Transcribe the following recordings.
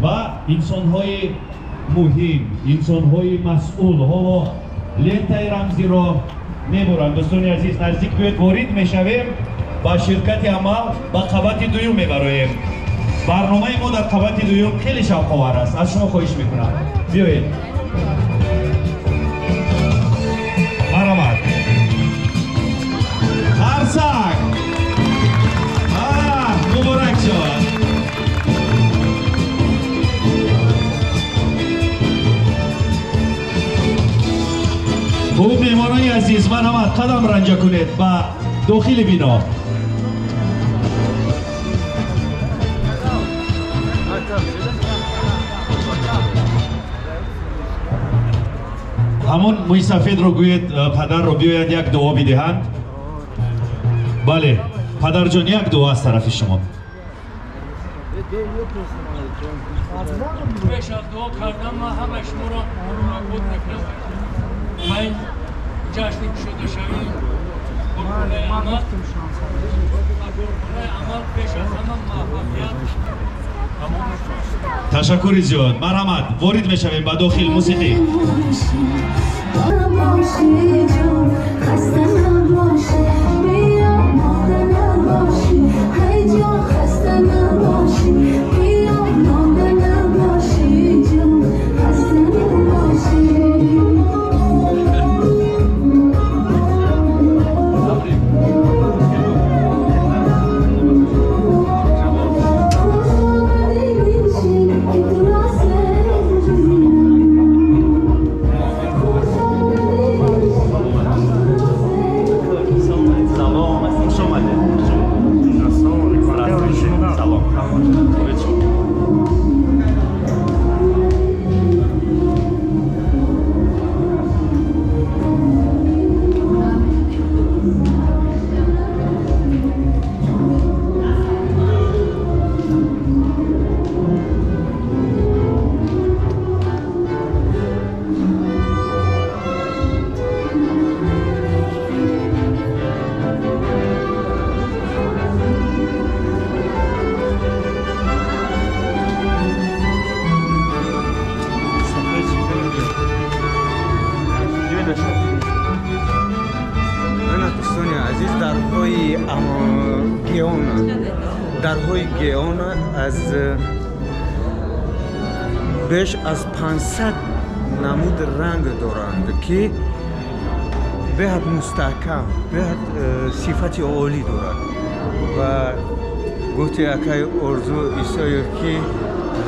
Ва инсонҳои муҳим, инсонҳои масъул ҳоло лентаи рамзиро мебуранд. Дӯстони азиз, наздик биёед, ворид мешавем ба ширкати Амал, ба қабати дуюм мебароем. Барномаи мо дар қабати дуюм хеле шавқовар аст. Аз шумо хоҳиш мекунам, биёед. Марҳамат. Қарсак! Муборак шавад. Хуб, меҳмонони азиз, марҳамат, қадам ранҷа кунед ба дохили бино. Ҳамон мӯйсафедро гӯед, падарро биёянд, як дуо бидиҳанд. Бале, падарҷон, як дуо аз тарафи шумо. Пеш аз дуо кардан ман ҳама шуморо муборакбод мекунам. Ба ин ҷашни кушодашавии корхонаи Амал ва корхонаи Амал пеш аз ҳама муваффақият. Ташаккури зиёд. Марҳамат, ворид мешавем ба дохил. Мусиқӣ. Хаста набошӣ, биё, монда набошӣ, ҳай ҷон, хаста набошӣ, биё, монда набошӣ, ҷон, хаста набошӣ. Ки туро Салом, хуш омадед. Салом. Хубед шумо? Ана, дӯстони азиз, дарҳои Геона, дарҳои Геона аз беш аз 500 намуд ранг доранд, ки беҳад мустаҳкам, беҳад сифати олӣ дорад. Ва гуфти акаи Орзу Исоев, ки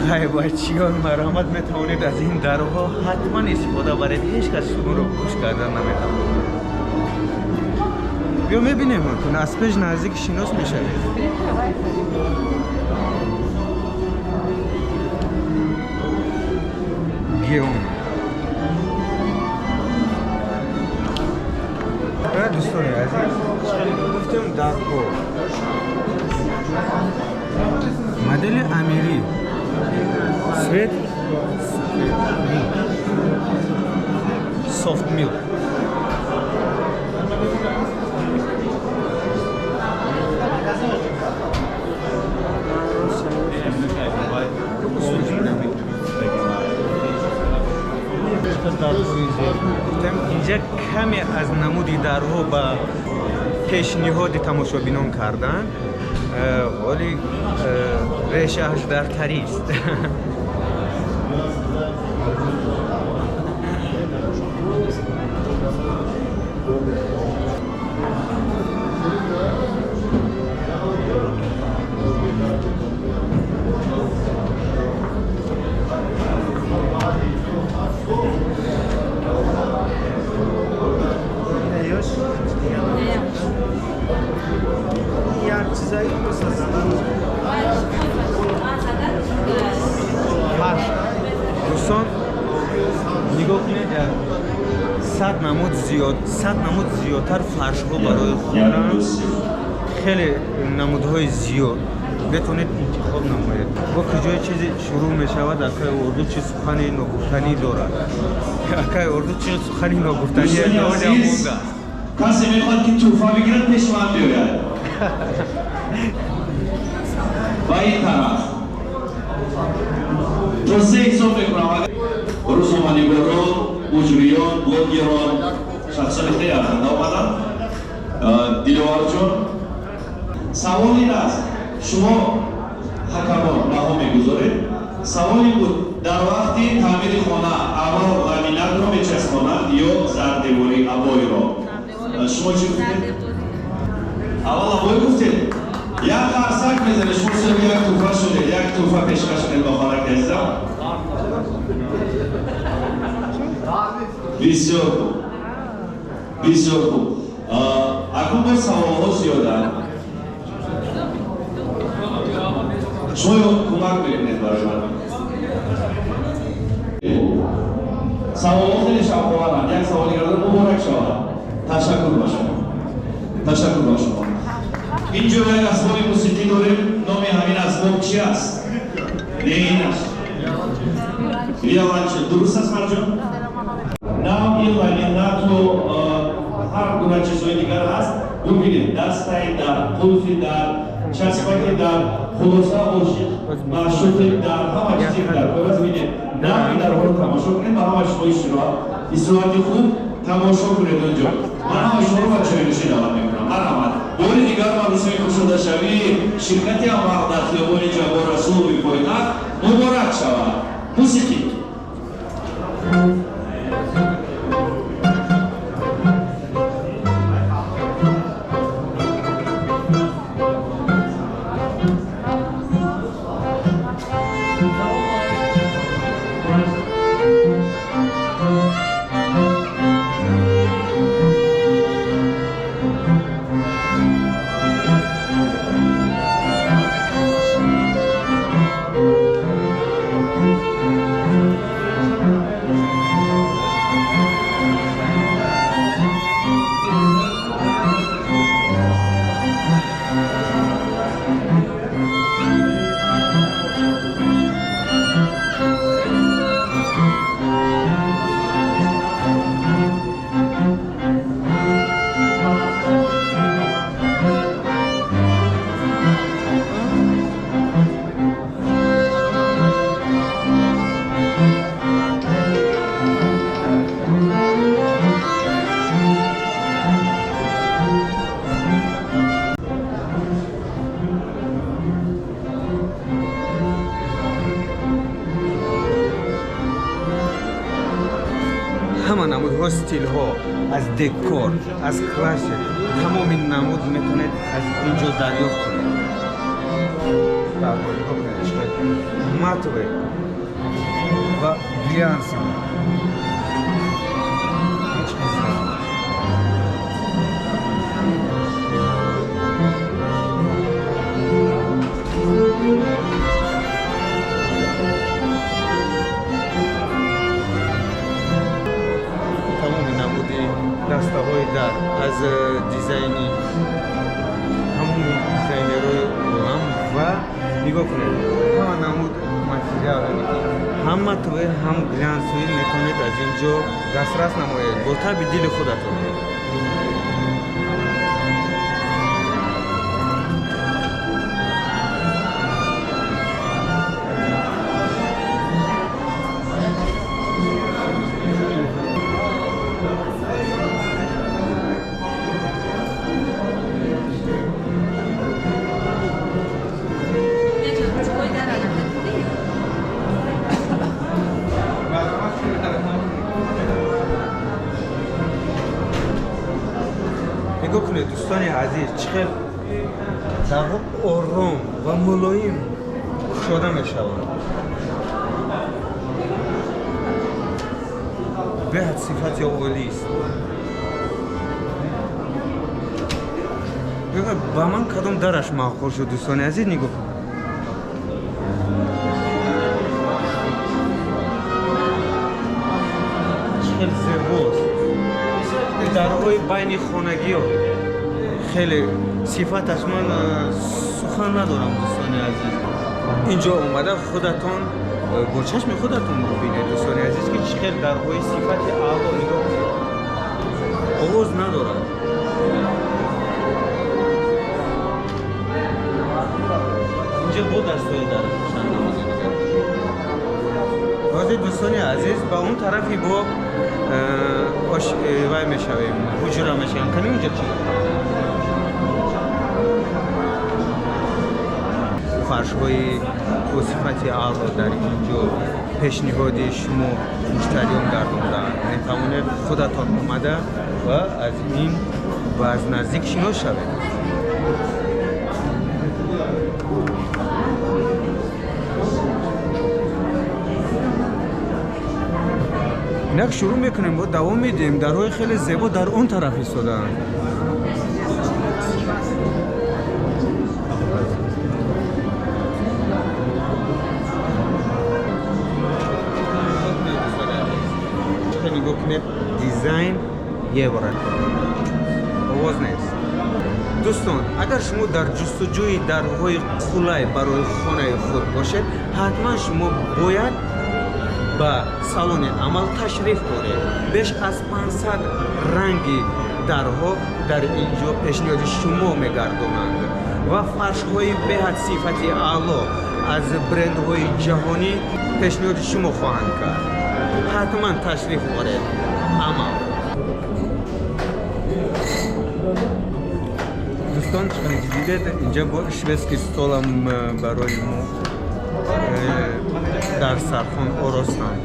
ғайбатчиён, марҳамат, метавонед аз ин дарҳо ҳатман истифода баред, ҳеҷ кас шуморо гӯш кардан наметавонад. Биё, мебинем, аз пеш наздик шинос мешавед. Геон. Дӯстони азиз, гуфтем, дарҳо модели амирӣ, цвет soft milk. Гуфтем, инҷа каме аз намуди дарҳо ба пешниҳоди тамошобинон карданд, вале решааш дар тарист. Як чизаи фарш, дӯстон, нигоҳ кунед, 100 намуд зиёд, 100 намуд зиёдтар фаршҳо барои хона, хеле намудҳои зиёд метавонед интихоб намоед. Бо куҷои чизе шурӯъ мешавад? Акаи Орду чӣ сухани ногуфтанӣ дорад? Акаи Орду чӣ сухани ногуфтанӣ Дӯстони азиз, мондааст? Касе мехоҳад, ки тӯҳфа бигирад, пеши ман биёяд, ба ин тараф. То се ҳисоб мекунам. Рӯзноманигорон, муҷриён, блогерон, шахсони хеле арзанда омаданд. Диловарҷон, савол ин аст, шумо ҳакамон баҳо мегузоред. Савол ин буд, дар вақти таъмири хона аввал ламинатро мечаспонанд ё зардеворӣ обойро? Шумо чӣ гуфтед? Аввал обой гуфтед? Як қарсак мезанед, шумо соҳиби як тӯҳфа шудед, як тӯҳфа пешкаш кунед ба хонаки азизам. Бисёр хуб, бисёр хуб. Акнун боз саволҳо зиёданд. Шумо кӯмак мекунед барои ман. Саволҳо хеле шавқоваранд. Як саволи дигар муборак шавад. Ташаккур ба шумо, ташаккур ба шумо. Инҷо як асбоби мусиқӣ дорем. Номи ҳамин асбоб чи аст? Не, ин аст виолончел. Дуруст аст, марҷон? Навъи ламинату ҳар гуна чизҳои дигар ҳаст. Бубинед, дастаи дар, қулфи дар, часпаки дар, хулоса ошиқ маъшуқи дар, ҳама чизи дар. Боз бинед, навъи дарҳоро тамошо кунед ва ҳама шумо истироҳати хуб тамошо кунед онҷо. Ман ҳама шуморо ба чойнӯшӣ даъват мекунам. Марҳамат. Бори дигар маросими кушодашавии ширкати Амал дар хиёбони Ҷаббор Расулови пойтахт муборак шавад. Мусиқӣ. Ҳама намудҳо, стилҳо, аз декор, аз классик, тамоми намуд метавонед аз ин ҷо дарёфт кунед. Нигоҳ кунед, чӣ матове ва глянсам. Ҳеҷ кас тамоми намуди дастаҳои дар аз дизайни тамоми дизайнерҳои олам ва нигоҳ кунед, ҳама намуд материал, ҳам матове, ҳам глянсовӣ метавонед аз ин ҷо дастрас намоед бо таби дили худатон. Нигоҳ кунед, дӯстони азиз, чӣ хел дарҳо ором ва мулоим кушода мешаванд. Беҳад сифати олист. Ба ман кадом дараш маъқул шуд, дӯстони азиз, нигоҳ кунед. Чӣ хел зебост. Дарҳои байни хонагиҳо хеле сифаташ, ман сухан надорам, дӯстони азиз. Инҷо омада худатон бо чашми худатон бубинед, дӯстони азиз, ки чӣ хел дарҳои сифати аъло. Нигоҳ кунед, овоз надорад. Инҷо бо дастҳои дар чанд намуди дигар. Ҳозир, дӯстони азиз, ба он тарафи бо вай мешавем, ҳуҷра мешавем. Кани, унҷа чӣ? Фаршҳои бо сифати аъло дар ин ҷо пешниҳоди шумо муштариён гардондаанд. Метавонед худатон омада ва аз ин ва аз наздик шинос шавед. Инак, шурӯъ мекунем, бо давом медиҳем. Дарҳои хеле зебо дар он тараф истодаанд. Нигоҳ кунед, дизайн евро, овоз нест. Дӯстон, агар шумо дар ҷустуҷӯи дарҳои қулай барои хонаи худ бошед, ҳатман шумо бояд ба салони Амал ташриф оред. Беш аз 500 ранги дарҳо дар ин ҷо пешниҳоди шумо мегардонанд ва фаршҳои беҳад сифати аъло аз брендҳои ҷаҳонӣ пешниҳоди шумо хоҳанд кард. Ҳатман ташриф оред. Амал. Дӯстон, чӣ дидед, инҷа бо шведский стол ам барои мо дар сархон оростанд.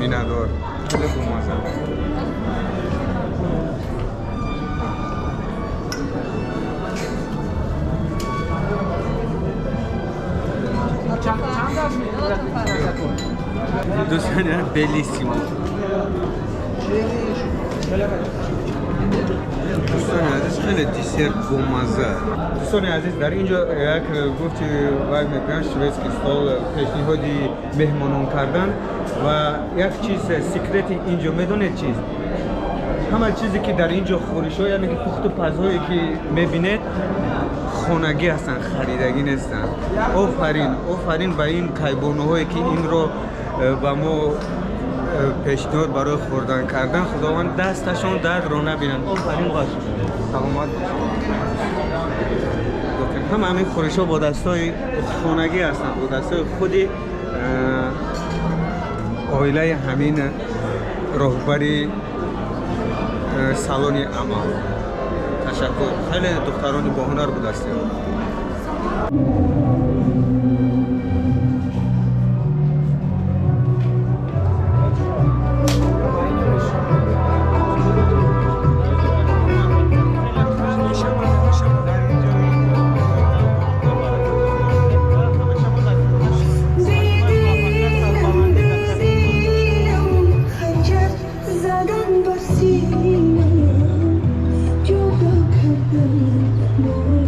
Миннатдор, хеле бомаза. Чанд аз? Дӯстони, bellissimo. Дӯстони азиз, хеле десерт бомаза. Дӯстони азиз, дар ин ҷо як гуфти вай мегӯянд, шведский стол пешниҳоди меҳмонон кардан. Ва як чиз, секрети ин ҷо медонед чист? Ҳама чизе ки дар ин ҷо, хӯришҳо, яъне ки пухту пазҳое ки мебинед, хонагӣ ҳастанд, харидагӣ нестанд. Офарин, офарин ба ин кайбонуҳое ки инро ба мо пешниҳод барои хӯрдан кардан. Худованд дасташон дардро набинанд. Офарин ба саломат. Ҳама ҳамин хӯришҳо бо дастҳои хонагӣ ҳастанд, бо дастҳои худи оилаи ҳамин роҳбари салони Амал. Ташаккур, хеле духтарони боҳунар будастед. بیدیلم بیدیلم خنجر زدن بر سینم جدا کردن با